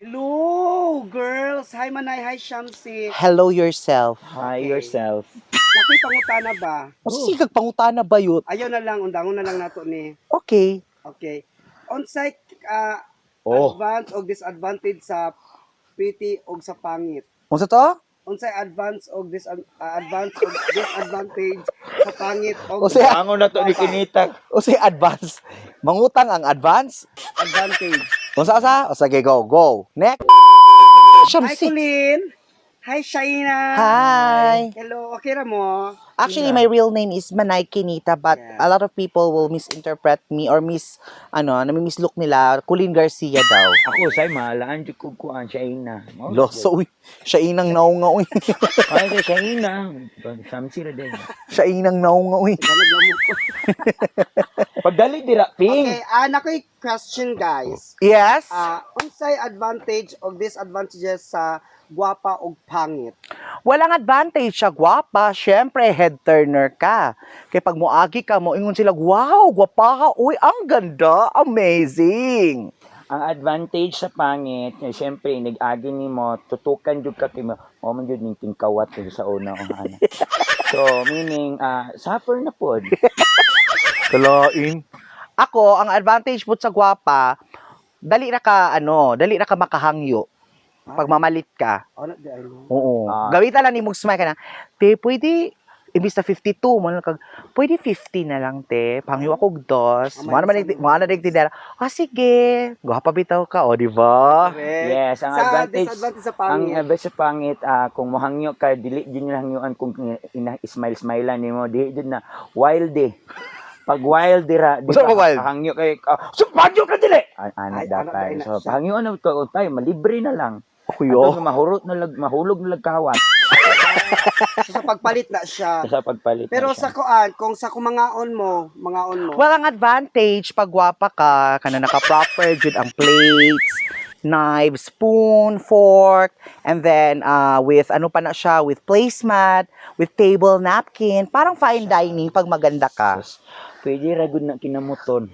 Hello, girls! Hi, Manay. Hi, Shamsi. Hello yourself. Hi Okay. yourself. Nakoy pangutana ba? Masasigag pangutana ba yun? Ayaw na lang, undangon na lang nato ni. Okay. Okay. Unsay Oh. advance o disadvantage sa pretty o sa pangit? Unsa to? Unsay advance o disadvantage sa pangit o O siya- Angon na to ni Kinita. Unsay advance? Mangutang ang advance? Advantage. Unsa sa? O sige, go, go. Next. Hi, Shamsi. Colleen. Hi, Shaina. Hi. Hello, okay ra mo? Actually, my real name is Manay Kinita, but a lot of people will misinterpret me or nami-mislook nila. Colleen Garcia daw. Ako say mahalaan jud ko kuan siya ina. Oh, Loso, uy. Siya inang naunga, uy. Ay siya ina. Samsi ra din. Siya inang naunga, uy. Pagdali dira ping. Okay, nakoy question, guys. Yes? Unsay advantage o disadvantages sa gwapa o pangit? Walang advantage siya, gwapa. Siyempre, head turner ka. Kaya pag muagi ka mo, ingon sila, "Wow, gwapa ka. Uy, ang ganda. Amazing." Ang advantage sa pangit, eh, syempre nag-agi nimo, tutukan jud ka kay mo mao man jud ning tingkawat jud sa una o ana. So meaning suffer na pod. Kalain. Ako, ang advantage po sa gwapa, dali na ka makahangyo. Pag mamalit ka. Ano di ay no? Oo. Ah. Gawin lang ni mong smile ka na, "Te, pwede, imbis na 52, mo na kag, pwede 50 na lang, te. Pangyo ako og dos." Ah, Mga naman, mga na tindera. "Ah, sige. Gwapa bitaw ka, o, di ba?" Correct. Yes, ang Sa advantage disadvantage sa ang pangit. advantage sa pangit, kung mohangyo ka, dili jud nila hangyuan kung ina smile smile nimo, di jud na wild eh. Pag wild dira, di Unsa ba ba wild? hangyo kay so pangyo ka dili. Ana Ay, ana dapat. dai na So siya. pangyoan na ko tayo, malibre na lang. Kuyo. Ato nga mahurot na lag, mahulog na lag kawat So, sa pagpalit na siya. sa pagpalit na Pero siya. sa kuan, kung sa kumangaon mo, mangaon mo. Well, ang advantage, pag gwapa ka, kana naka-proper jud ang plates, knife, spoon, fork, and then with ano pa na siya, with placemat, with table napkin, parang fine dining pag maganda ka. Sus, pwede ra gud na kinamuton.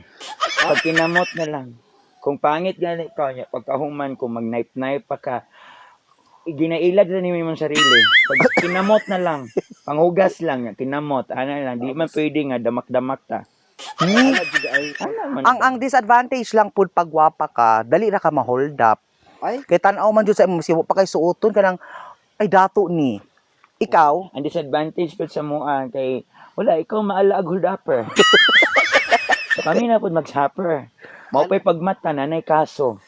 Pag kinamot na lang. Kung pangit gani ka niya, pagkahuman kung mag-knife-knife pa ka, ginailad ra nimo imong sarili. Pag kinamot na lang, panghugas lang niya, kinamot, ana lang, di man pwede nga damak-damak ta. Ana jud ay. Ana man. Ang disadvantage lang pud pag gwapa ka, dali ra ka ma-hold up. Ay. Kay tan-aw man jud sa imong siwo pa kay suoton kanang ay dato ni. Ikaw, Ang disadvantage pud sa mua kay wala ikaw maala ag hold upper. So kami na pud mag-supper. Mao pa'y pagmata nanay kaso.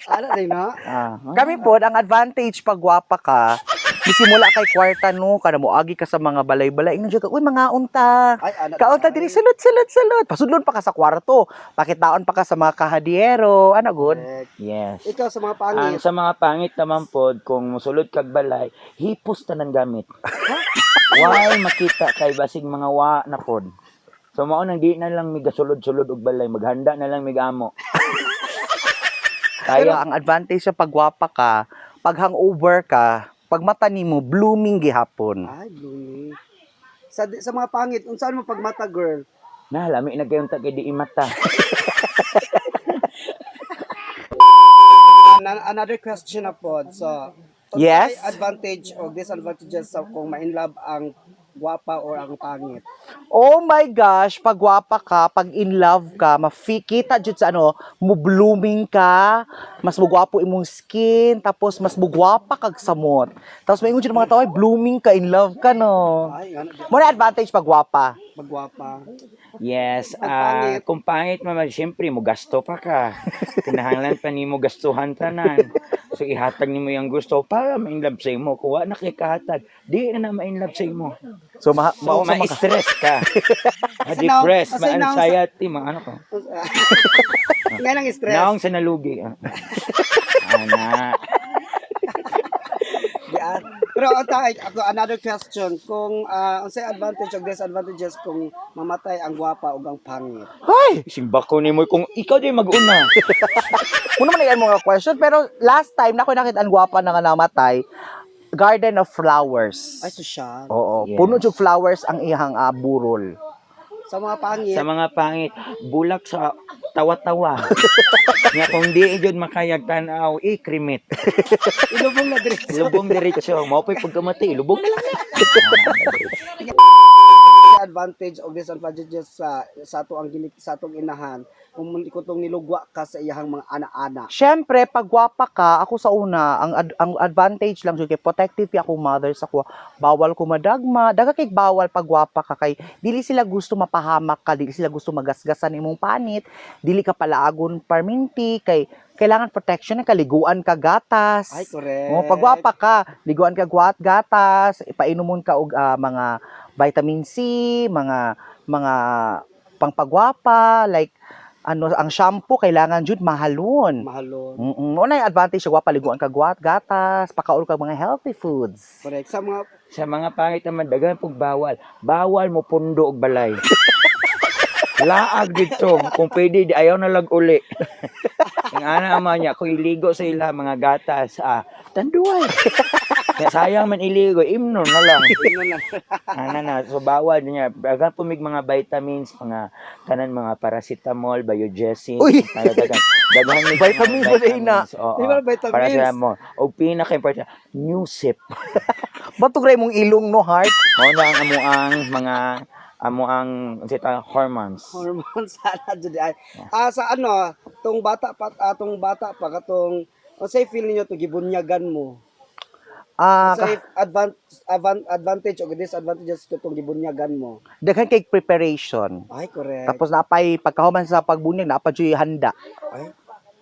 Ana din na. Ah, kami po, ang advantage pag gwapa ka, gisimula kay kwarta no, kana moagi ka sa mga balay-balay, ingon jud ka, "Uy, mga unta." Ay, ana. Kaunta di diri, ay. "Sulod, sulod, sulod." Pasudlon pa ka sa kwarto. Pakitaon pa ka sa mga kahadiero. Ano good? Correct. Yes. Ikaw sa mga Ang pangit. sa mga pangit naman pod, kung musulod kag balay, hipos tanan gamit. Why makita kay basig mga wa na pod. So mao nang di na lang mi gasulod-sulod og balay, maghanda na lang mig amo. Pero Kaya ang advantage sa pagwapa ka, pag hangover ka, pag mata nimo blooming gihapon. Ay, blooming. Sa mga pangit, unsaan mo pagmata, girl? Na lami na kayong tag di imata. Another question na pod. So, Yes? unsay advantage o disadvantages sa kung ma-inlove ang gwapa or ang pangit? Oh my gosh, pag gwapa ka, pag in love ka, mafikita jud sa ano, mo blooming ka, mas mugwapo imong skin, tapos mas mugwapa kag samot. Tapos maingon jud ang mga tao, "Ay, blooming ka, in love ka no." Ay, ano di Mo na advantage pag gwapa. magwapa. Yes, Pag pangit. kung pangit man, siyempre mo gasto pa ka. Kinahanglan pa nimo gastuhan tanan. So ihatag nimo yung gusto para ma-inlove sa imo. Kung wa na kay kahatag, di na na ma-inlove sa imo. So ma So, mao sa maka- ma-stress ka. Ma-depress, Kasi now- ma-anxiety, ma-ano ka. Nga lang stress. Naong sa nalugi. Ah. Ana. Yeah. Pero ang tayo, ako another question kung unsay advantage o disadvantages kung mamatay ang gwapa ug ang pangit? Hoy, Simba ko nimo kung ikaw di mag-una. Muna man ang mga question, pero last time na ako nakita ang gwapa na nga namatay, Garden of Flowers. Ay, social. Oo, Yes. puno jud flowers ang iyang burol. Sa mga pangit. Sa mga pangit, bulak sa tawa-tawa. Nga kung di jud makayag tan-aw, i-cremate. Ilubong na diretso. Lubong diretso. Mao pa'y pagkamati, lubong na lang. Advantage o disadvantages sa ato ang gilik sa atong inahan kung tong nilugwa ka sa iyahang mga ana-ana. Siyempre, pag gwapa ka, ako sa una, ang advantage lang jud kay protective kay akong mother sa kuha. Bawal ko madagma, daga kay bawal pag gwapa ka kay dili sila gusto mapahamak ka, dili sila gusto magasgasan imong panit, dili ka palaagon parminti kay kailangan protection, kaliguan ka gatas. Ay, correct. Oh, pag gwapa ka, liguan ka guwat gatas, ipainumon ka og mga vitamin C, mga pangpagwapa, like ano ang shampoo kailangan jud mahalon. Mahalon. Mo na yung advantage sa gwapa, liguan ka guwat gatas, pakaul ka mga healthy foods. Correct. Sa mga Sa mga pangit naman, daghan pug bawal. Bawal mo pundo og balay. Laag dito. Kung pwede, di ayaw na lag uli. Ang ana man niya, kung iligo sa ila mga gatas, tanduay. Kaya sayang man iligo, imno na lang. Ano na. Ana na, so bawal niya. Daghan pumig mga vitamins, mga tanan mga paracetamol, Biogesic, Uy! daghan. Daghan mig mga Vitamins ba na ina? vitamins, oo. Di ba vitamins? Para sa mo. Og pinaka-important, Nusip. Batog ra imong ilong no heart. Mao na ang amuang mga amuang unsa ta hormones. Hormones sana jud ay. Sa ano, tong bata pa katong unsay feel ninyo to gibunyagan mo? Unsay advantage o disadvantages ko tong gibunyagan mo? Daghan kay preparation. Ay, correct. Tapos napay pagkahuman sa pagbunyag napa jud handa. Ay,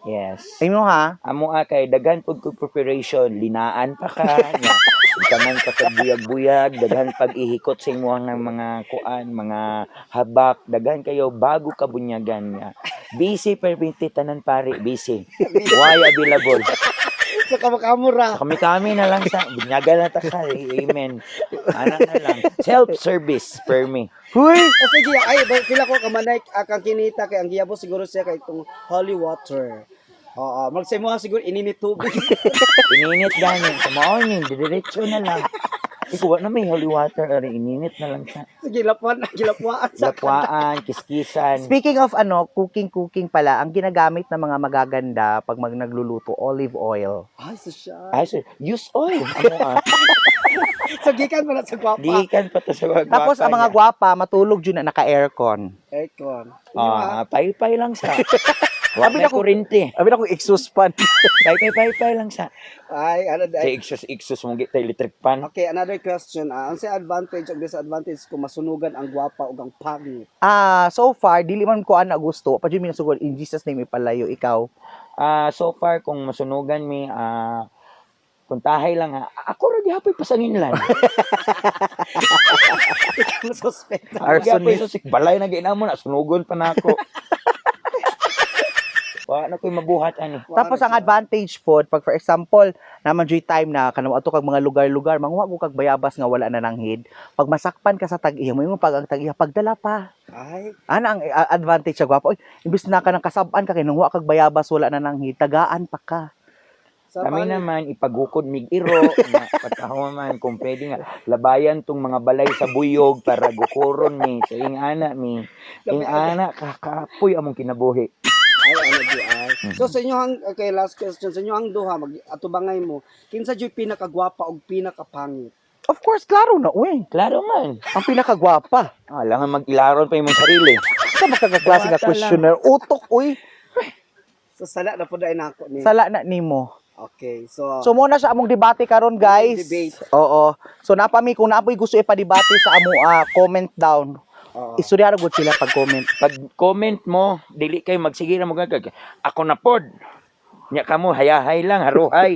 Yes. Imo ha? Amo kay daghan pud kog preparation, linaan pa ka, nya. Taman pa kag buyag-buyag, daghan pag ihikot sa imuhang ng mga kuan, mga habak, daghan kayo bago ka bunyagan nga. Busy perminti tanan pare, busy. Why available? Sa kamakamura. Kami-kami na lang sa bunyagan na ta ka. Amen. Ana na lang. Self-service per me. Huy! Sige, ay, ba, feel ako kamanay kang kinita kay ang giyabo siguro siya kay itong holy water. Oo, magsay mo siguro ininit tubig. Ininit gani. Sa ni, didiretso na lang. Ikaw, na may holy water, ari, ininit na lang siya. Sige, lapuan, gilapuan sa Lapwaan, kiskisan. Speaking of ano, cooking cooking pala, ang ginagamit ng mga magaganda pag mag nagluluto, olive oil. Ay, so siya. Ay, so, use oil. Ano ah? So, gikan pa na sa gwapa. Di kan pa to sa gwapa Tapos ang mga niya. gwapa matulog jud na naka-aircon. Aircon. Inyo, Ah, paypay lang sa. Wa Abi may na ko- kurente. Abi na kong exhaust fan. Paypay, paypay lang sa. Ay, ano, Sa ay. exhaust, exhaust mong gitay electric pan. Okay, another question. Unsay advantage o disadvantage kung masunugan ang gwapa o ang pangit? So far dili man ko ana gusto. Pa jud mi nasugod in Jesus name ipalayo ikaw. So far, kung masunugan mi, kung tahay lang ha, ako ra gihapoy pasanginlan. Suspect. Ako gihapoy Arsonist. sa balay na ginamo na, sunugon pa na ako. Wa na ko'y mabuhat ani. Tapos ang advantage pod pag for example, naman joy time na kanang ato kag mga lugar-lugar, manguha ko kag bayabas nga wala na nanghid. Pag masakpan ka sa tag-iya, mo pag ang tag-iya pagdala pa. Ay, Ana ang advantage sa gwapa. Oy, imbis na ka nang kasab-an ka kay nanguha kag bayabas wala na nanghid, tagaan pa ka. sa Kami pangit. naman ipagukod mig iro nga pagkahuman kung pwede nga labayan tong mga balay sa buyog para gukuron mi sa ing ana mi ing ana kakapoy among kinabuhi. Ay, ano di ay. So sa inyo ang okay, last question sa inyo ang duha mag atubangay mo. Kinsa jud pinakagwapa og pinakapangit? Of course, klaro na uy. Klaro man. Ang pinakagwapa. Alangan mag-ilaron pa imong sarili. Sa makakaklase nga Diwata lang. questionnaire, utok uy. So sala na pud ay nako ni. Sala na nimo. Okay, so, So mo na siya among debate karon guys. Debate. Oo. So napami kung naapoy gusto ipadebate sa amo comment down. oo. Istorya ra gud sila pag comment. Pag comment mo, dili kay magsige na mo gagag. Ako na pod. Nya kamo hayahay lang, haruhay.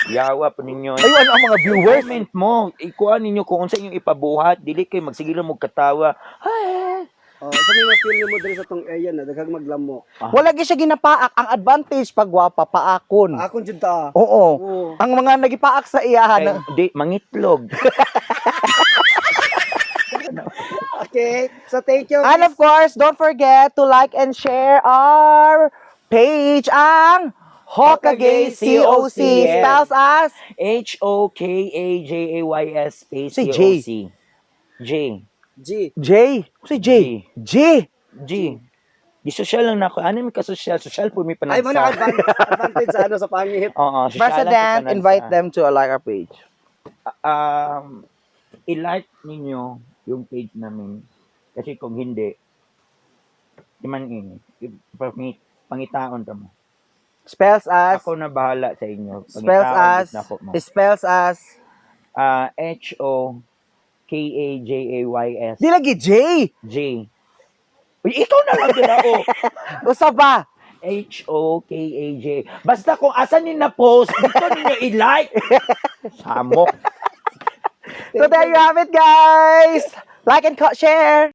Yawa po ninyo. Ay ano ang mga viewers? Comment mo, ikuan ninyo kung unsa inyong ipabuhat, dili kay magsige na mo katawa. Hay. Oh, sa may ma-feel nimo diri sa tong area na daghang maglamok. Wala gyud siya ginapaak. Ang advantage pag gwapa paakon. Akon jud ta. Oo. Oo. Ang mga nagipaak sa iyahan. Kay, di, mangitlog. Okay. So thank you. And of course, don't forget to like and share our page ang Hokage COC. Yes. Spells as Hokajay space Say J. C-O-C. J. G. J. Si J. G. G. Gisosyal lang na ako. Ano mi ka social? Social po mi Ay mo na panagsa. advantage sa ano sa pangit. Oo, social lang ko President, panagsa. invite them to like our page. I-like ninyo yung page namin. Kasi kung hindi, di man ini. Pangitaon ka mo. Spells as Ako na bahala sa inyo. Spells Pangitaon as gid nako mo. Spells as Ah, Hokajay's Di lagi J. J. Uy, ikaw na lang din ako. Usa pa. Hokaj. Basta kung asan ni na post, dito ninyo i-like. Samok. So there you have it, guys. Like and share.